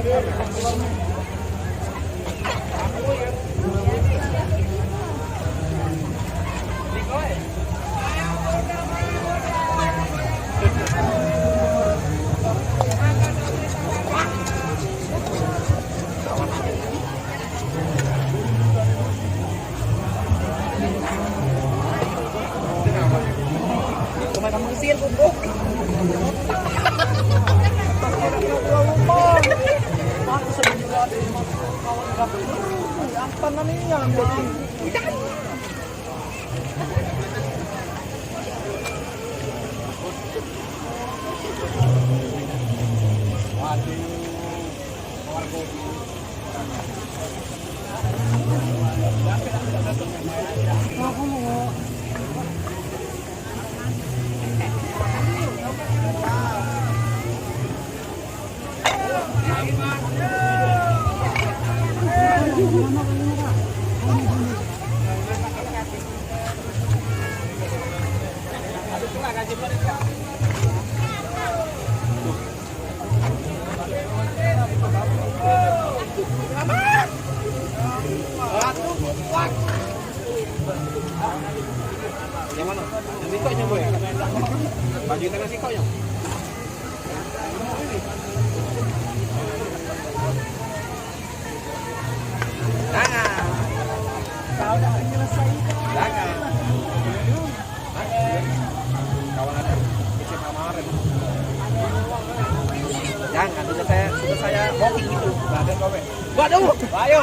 Kamu kesir bubuk. Apa namanya? Yang mana? Yang sikoknya boy? Baju tengah sikoknya? Jangan. Kau dah menyelesaikan. Jangan. Kawan ada isi kamarin. Jangan, sudah saya booking gitu. Nggak ada kowe. Waduh, ayo.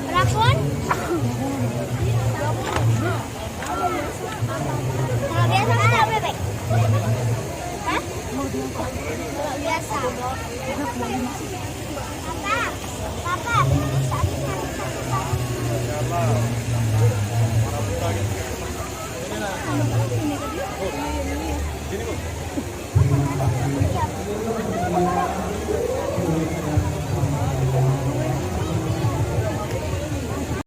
Pelakon? Kalau biasa ada bebek? Hah? Kalau biasa. Papa, Sini, Bu.